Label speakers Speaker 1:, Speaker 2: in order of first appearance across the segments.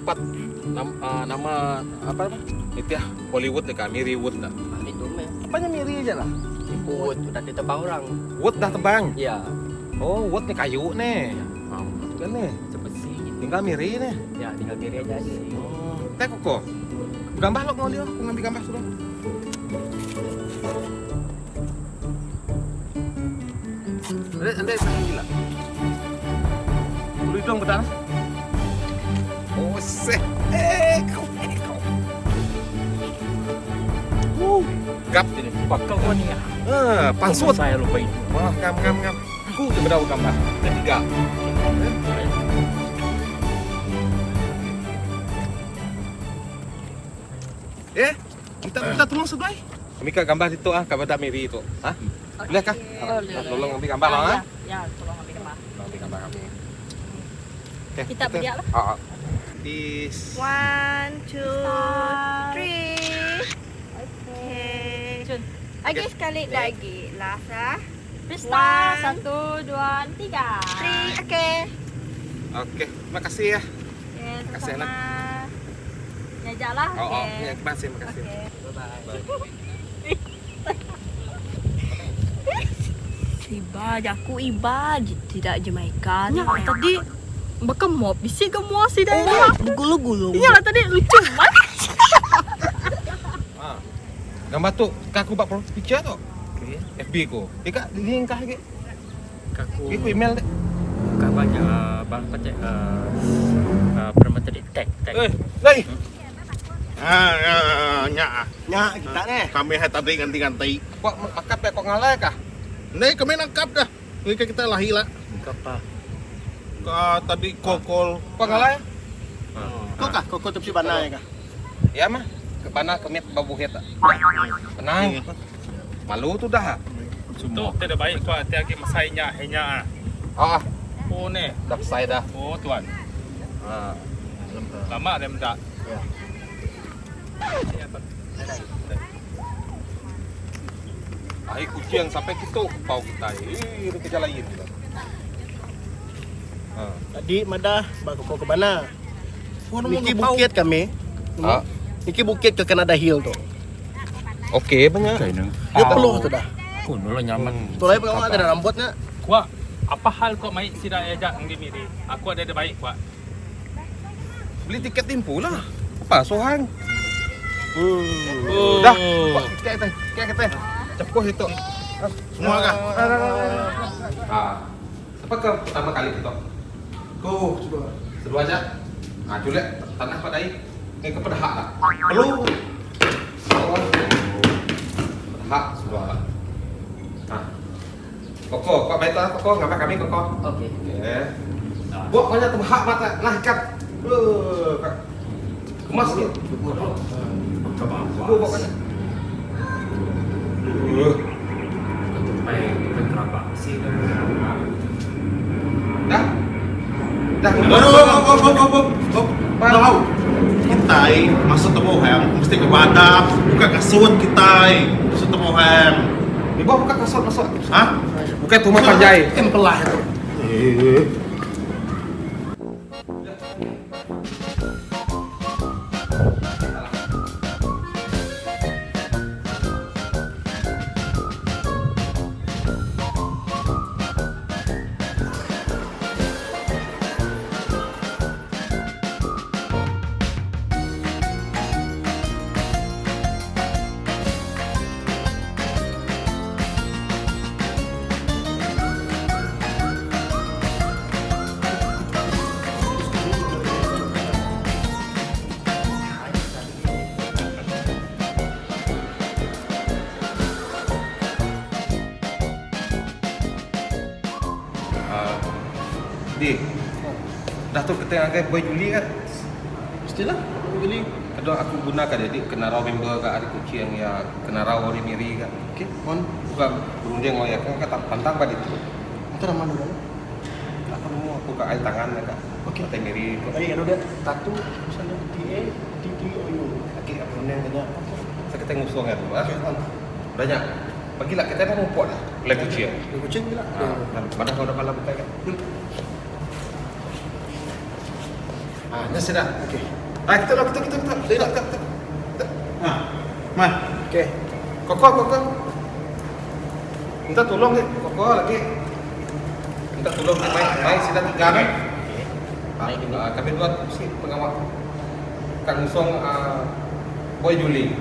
Speaker 1: Jampat nama apa nitih Hollywood nya ka Miri Wood nya.
Speaker 2: Itu meh.
Speaker 1: Apa nya Miri aja lah.
Speaker 2: Wood udah ditebang orang.
Speaker 1: Wood dah tebang?
Speaker 2: Ya.
Speaker 1: Oh wood nya kayu neh. Kan neh.
Speaker 2: Sebesi.
Speaker 1: Tinggal Miri neh.
Speaker 2: Ya tinggal Miri aja agi.
Speaker 1: Oh. Teh koko. Begambar lok enggau dia aku ngambi gambar sudah. Ande ande sangat gila. Bulu hidung betul. Oh seh. Eh kau eh kau. Uh, gap ini.
Speaker 3: Bakal kau ni.
Speaker 1: Eh, pansut.
Speaker 3: Saya lupa itu.
Speaker 1: Wah, ngam ngam ngam. Aku je bedau gambar. Tiga. Eh, minta minta tolong seduai. Kami ka gambar ditu ah, ka badak Miri tu. Ha? Boleh kah? Tolong ambil gambar lah.
Speaker 4: Ya, ya, tolong ambil gambar.
Speaker 1: Tolong ambil gambar kami. Okay,
Speaker 4: kita berdiak lah.
Speaker 1: Ha. Peace.
Speaker 5: One, two, three. Okay.
Speaker 4: Jun.
Speaker 5: Okay, sekali lagi. Last ah.
Speaker 4: Freestyle. Satu, dua, tiga.
Speaker 5: Three. Okay.
Speaker 1: Okay, terima kasih ya.
Speaker 4: Okay,
Speaker 1: Terima kasih
Speaker 4: sama-sama. Nyajak lah.
Speaker 1: Oh, oh,
Speaker 4: Okay.
Speaker 1: ya, terima kasih, terima kasih.
Speaker 4: Okay.
Speaker 2: Bye bye.
Speaker 5: Iba jaku iba tidak Jamaica
Speaker 4: Nya tadi baka mop bisi ga mua sida nya.
Speaker 5: Begulung-gulung.
Speaker 4: Nya lah tadi lucu mat.
Speaker 1: Ha. Gambar tu ka aku ba profile picture tu.
Speaker 3: Okay.
Speaker 1: FB ku. Ika link kah agi?
Speaker 3: Aku
Speaker 1: Agi ku email dek.
Speaker 3: Bukan banyak bang pacek perma tadi tag tag.
Speaker 1: Eh, lai.
Speaker 6: Ha nya.
Speaker 7: Nya kita neh.
Speaker 6: Kami hai tadi nganti-nganti.
Speaker 1: Kok makap ya kok ngalai kah?
Speaker 6: Ni kami nangkap dah. Ni ke kita lahi lah.
Speaker 7: Kapa.
Speaker 6: Ka tadi kol-kol.
Speaker 1: Kok ngalai?
Speaker 7: Kok kah? Kok kok tepsi bana ya kah?
Speaker 1: Ya mah. Ke bana kemit babuhet tak. Tenang. Malu tu dah.
Speaker 8: Tu tidak baik kuat hati agi masai nya henya.
Speaker 1: Ah,
Speaker 8: Oh ne.
Speaker 1: dah selesai dah.
Speaker 8: Oh tuan.
Speaker 1: Ha.
Speaker 8: Lama dia mendak.
Speaker 1: Ai kucing sampai kitu pau kita. Eh, kerja lain kita. Ha.
Speaker 7: Tadi madah ba koko ke bana. Niki bukit kami.
Speaker 1: Ha.
Speaker 7: Niki bukit ke Canada Hill tu.
Speaker 1: Okey banyak.
Speaker 7: Dia peluh tu dah.
Speaker 3: Aku nulung nyaman.
Speaker 7: Tu lain pengawal ada rambutnya.
Speaker 8: Kuat apa hal kau mai sida ajak ngi miri. Aku ada ada baik kuat.
Speaker 1: Beli tiket timpu lah. Apa sohang?
Speaker 8: Oh.
Speaker 1: Dah, buat tiket kita. Tiket kita. Cepuh itu.
Speaker 6: Semua kah?
Speaker 1: Ah. Siapa ke pertama kali kita?
Speaker 7: Go, sudah.
Speaker 1: Seru aja. Ah, culik tanah pada ai. Ni ke pedahak lah.
Speaker 6: Perlu.
Speaker 1: Oh. Pedahak sudah lah. Ah. Koko, kok baik tak koko ngapa kami koko.
Speaker 2: Okey.
Speaker 1: Okey. Buat banyak temhak mata nah ikat. Kak. Kemas sikit. Subuh buat banyak.
Speaker 3: Tupai tupai kerabak sih.
Speaker 1: Dah. Dah.
Speaker 6: Baru, op, op, op, op, op. Tahu. Kita masuk temu hem mesti ke badak, buka kasut kita, masuk temu hem.
Speaker 1: Di bawah buka kasut masuk.
Speaker 6: Hah?
Speaker 1: Bukan rumah panjai.
Speaker 7: Empelah itu.
Speaker 6: Eh.
Speaker 1: Di. Dah tu kita angkat boy Juli kan?
Speaker 7: Mestilah Juli.
Speaker 1: Kadang aku gunakan jadi kena raw member ke hari kucing ya kena raw hari miri kan.
Speaker 7: Okey, on.
Speaker 1: Bukan berunding oh ya kan kata pantang pada itu.
Speaker 7: Itu nama mana?
Speaker 1: Aku nemu aku ke air tangan ya kak.
Speaker 7: Okey.
Speaker 1: Kata miri itu.
Speaker 7: Lagi kalau dia tatu misalnya T A T T O U.
Speaker 1: Okey, aku berunding tanya. Saya kita ngusung ya tu.
Speaker 7: Okey, on.
Speaker 1: Banyak. Bagilah kita dah ngumpul dah. Boleh kucing.
Speaker 7: Dia kucing gila.
Speaker 1: Ah, mana kau dah malam buka kan? Ah, nya sida. Okey. Ah, kita lah, kita kita kita. Kita kita. kita.
Speaker 6: Ah. Mai.
Speaker 1: Okey. Koko, koko. Minta tolong ni, koko lagi. Minta tolong ni mai, mai sida tiga ni. Ah, ah, kami dua si pengawal. Kang ngusung ah, Boy Juli.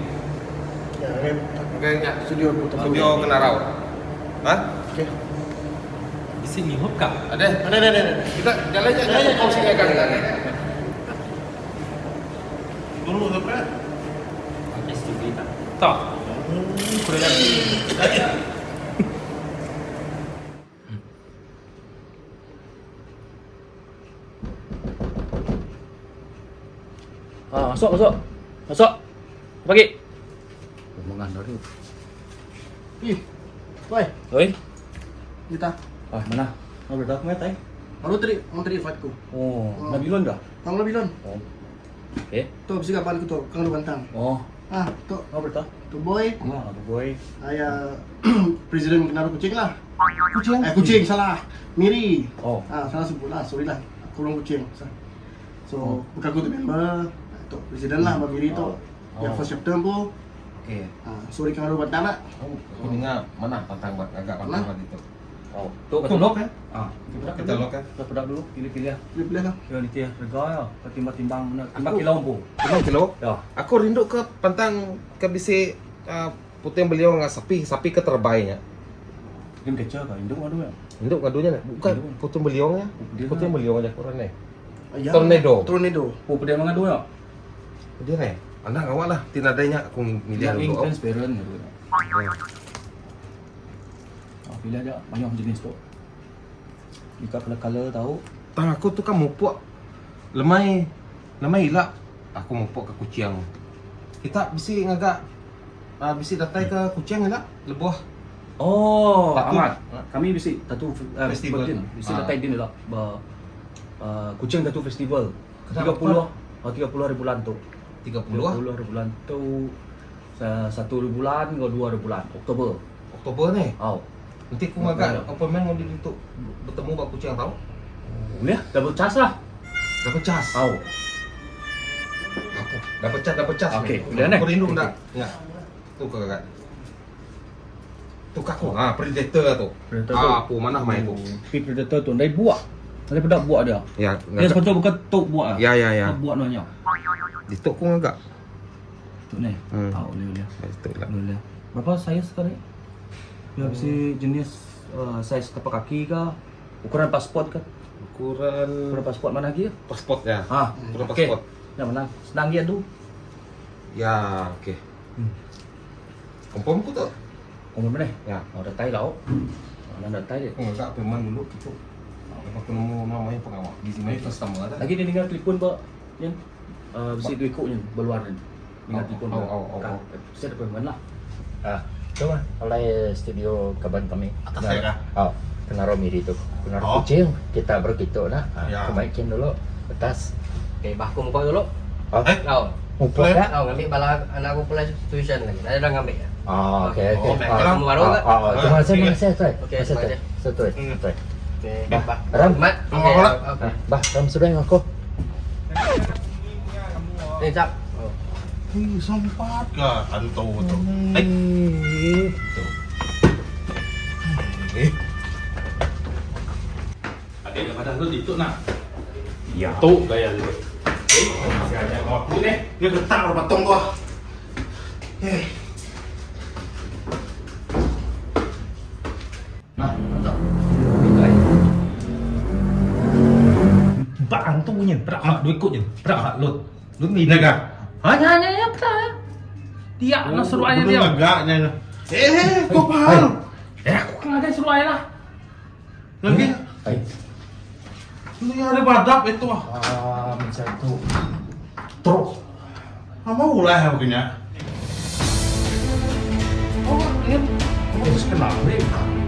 Speaker 7: Ya, okay.
Speaker 1: Okey, nya.
Speaker 7: Studio
Speaker 1: Studio Kenarau. Ha?
Speaker 7: Okey.
Speaker 8: Bisi ngihup ka?
Speaker 1: Ada.
Speaker 7: Ada, ada, ada.
Speaker 1: Kita jalan aja, jalan kau sini akan kita.
Speaker 6: Dulu sampai.
Speaker 3: STV tak.
Speaker 8: Tak.
Speaker 3: Ah, masuk, masuk. Masuk. Pagi. Omongan baru.
Speaker 7: Ih. Woi,
Speaker 3: Oi.
Speaker 7: kita.
Speaker 3: Ah, mana? Kau berita aku tai?
Speaker 7: Baru tadi, mau tadi invite ku.
Speaker 3: Oh, nak bilon dah.
Speaker 7: Kang lo bilon.
Speaker 3: Oh. Eh?
Speaker 7: Tu bisi kapan ku tu, kang lo bantang.
Speaker 3: Oh,
Speaker 7: Ah, tu,
Speaker 3: kau berita?
Speaker 7: tu boy.
Speaker 3: Ah, tu boy.
Speaker 7: Ayah presiden kenal kucing lah.
Speaker 1: Kucing.
Speaker 7: Eh kucing salah. Miri.
Speaker 3: Oh.
Speaker 7: Ah, salah sebut lah, sorry lah. Aku orang kucing. So, bukan aku tu member. Tu presiden lah Abang Miri tu.
Speaker 3: Oh.
Speaker 7: Yang first chapter pun.
Speaker 3: Okey.
Speaker 7: Ah, sorry kang lo bantang lah.
Speaker 1: Oh, aku dengar mana pantang buat agak pantang buat itu.
Speaker 3: Oh, tu
Speaker 1: Tu lock eh?
Speaker 3: Ah,
Speaker 1: Kita lock eh.
Speaker 3: Kita pedak dulu, pilih-pilih lah.
Speaker 7: Pilih-pilih lah.
Speaker 3: Ya, nanti ya, rega ya. Kau timbang-timbang mana? Timbang kilo pun.
Speaker 1: Timbang kilo.
Speaker 3: Ya.
Speaker 1: Aku rindu ke pantang ke bisi putih beliau nggak sapi, sapi ke terbaiknya.
Speaker 3: Game keca ka, induk adu ya.
Speaker 1: Induk ngadunya nak? Bukan
Speaker 3: Induk.
Speaker 1: putih beliau nya.
Speaker 3: Dia
Speaker 1: Putih
Speaker 3: lah.
Speaker 1: beliau aja kurang ni.
Speaker 7: Ah, ya.
Speaker 1: Tornado.
Speaker 7: Tornado.
Speaker 3: Oh, pedang mengadu ya.
Speaker 1: Dia ni. Anak awak lah, tinadainya aku milih
Speaker 3: Dia
Speaker 1: dulu.
Speaker 3: ing transparent gitu. Ah, pilih aja banyak jenis tu. Jika color-color tahu.
Speaker 1: Tang aku tu kan mupuk lemai lemai ilak aku mupuk ke kucing. Kita bisi ngagak bisi datai ke kucing ilak lebuh.
Speaker 3: Oh,
Speaker 1: Tattoo.
Speaker 3: amat. Kami bisi tattoo
Speaker 1: Festival.
Speaker 3: Din. Bisi
Speaker 1: Ah.
Speaker 3: datai din lah. Ba Kuching Tattoo Festival.
Speaker 1: Kenapa?
Speaker 3: 30 oh, 30 hari bulan tu.
Speaker 1: 30 ah.
Speaker 3: 30 hari bulan tu satu hari bulan ke dua hari bulan Oktober.
Speaker 1: Oktober ni.
Speaker 3: Oh.
Speaker 1: Nanti aku ngagak appointment ngau untuk bertemu bak kucing tau.
Speaker 3: Boleh double charge lah.
Speaker 1: Dapat cas.
Speaker 3: Oh.
Speaker 1: Apa? Dapat cas, dapat cas.
Speaker 3: Okey, boleh ni?
Speaker 1: Aku rindu dak. Ya. Tu kau kakak. Tu kaku. Ah, predator tu.
Speaker 3: Predator tu.
Speaker 1: Ah, aku mana main tu.
Speaker 3: Tapi predator tu ndai buak. Ndai pedak buak dia.
Speaker 1: Ya,
Speaker 3: Dia sepatutnya bukan tok buak.
Speaker 1: Ya, ya, ya.
Speaker 3: Buak nanya.
Speaker 1: Ditok ku ngagak.
Speaker 3: Tu ni. Ah, boleh boleh.
Speaker 1: Itu lah.
Speaker 3: Boleh. Berapa saiz sekarang ni? Ya, mesti jenis saiz tapak kaki ke? Ukuran pasport ke?
Speaker 1: Ukuran
Speaker 3: Ukuran pasport mana lagi ya?
Speaker 1: pasport ya.
Speaker 3: Ah,
Speaker 1: Ukuran
Speaker 3: okey.
Speaker 1: pasport.
Speaker 3: Yang mana? Senang dia tu.
Speaker 1: Ya, okey. Confirm ku tu.
Speaker 3: Confirm mana?
Speaker 1: Ya.
Speaker 3: Oh, dah tai lau. Oh, dah tai dia.
Speaker 1: Aku ngagak appointment dulu gitu. Lepas aku nemu namanya pengawal. Di sini customer ada.
Speaker 3: Lagi dia dengar telefon ba. Yang besi tu ikutnya berluar ni. Dengar
Speaker 1: Oh,
Speaker 3: telefon.
Speaker 1: oh, oh, oh, oh.
Speaker 3: Set appointment lah.
Speaker 9: Ah, tu mah oleh studio kaban kami.
Speaker 6: Atas saya kah?
Speaker 9: Oh, Kenaro Miri tu. Kenaro
Speaker 6: Oh.
Speaker 9: kucing kita bergitu nah. Ah,
Speaker 6: Ya.
Speaker 9: Kemaikin dulu atas.
Speaker 2: Okay, bah aku muka dulu.
Speaker 9: Oh,
Speaker 6: Eh?
Speaker 2: Oh,
Speaker 9: mupuk ya?
Speaker 2: oh ngambil bala anak aku pula tuition lagi. Ada dah ngambil ya.
Speaker 9: Oh, okey okey.
Speaker 6: Oh,
Speaker 9: Ah,
Speaker 6: baiklah.
Speaker 2: Kamu baru
Speaker 9: ah,
Speaker 2: ke?
Speaker 9: ah, ah, terima kasih, terima kasih, tuan.
Speaker 2: Okey,
Speaker 9: Terima kasih,
Speaker 2: terima
Speaker 9: tuan. Setuai, tuan.
Speaker 2: Okey,
Speaker 9: Bah,
Speaker 2: bah.
Speaker 9: Ram.
Speaker 2: Mat.
Speaker 6: Kamu
Speaker 2: Okey.
Speaker 6: apa lah?
Speaker 2: Okey.
Speaker 9: Ah, Bah, ram sudah aku.
Speaker 2: Ni jap. Oh.
Speaker 6: Ih, sempat ke hantu tu. Eh,
Speaker 1: Eh,
Speaker 8: Adik dah padah tu itu nak.
Speaker 3: Ya.
Speaker 8: Tu gaya dia. Eh, masih ada aku ni.
Speaker 6: dia getar orang patung tu. ah. Eh,
Speaker 3: Nah, mantap.
Speaker 8: Empat hantu nya, perak hak dua ikut je. Perak hak lot. Lot ni.
Speaker 6: Ini kah?
Speaker 8: Ha, nya nya nya perak. Dia nak suruh ayah
Speaker 6: Belum
Speaker 8: dia.
Speaker 6: agaknya. Eh, kau pahal.
Speaker 8: Eh, aku kena ada suruh ayah lah.
Speaker 6: Lagi.
Speaker 9: Hai.
Speaker 6: Ini ada badak itu ah.
Speaker 9: Ah, macam tu.
Speaker 6: Terus. Ah, mau lah begini.
Speaker 8: Oh, ini terus kenapa?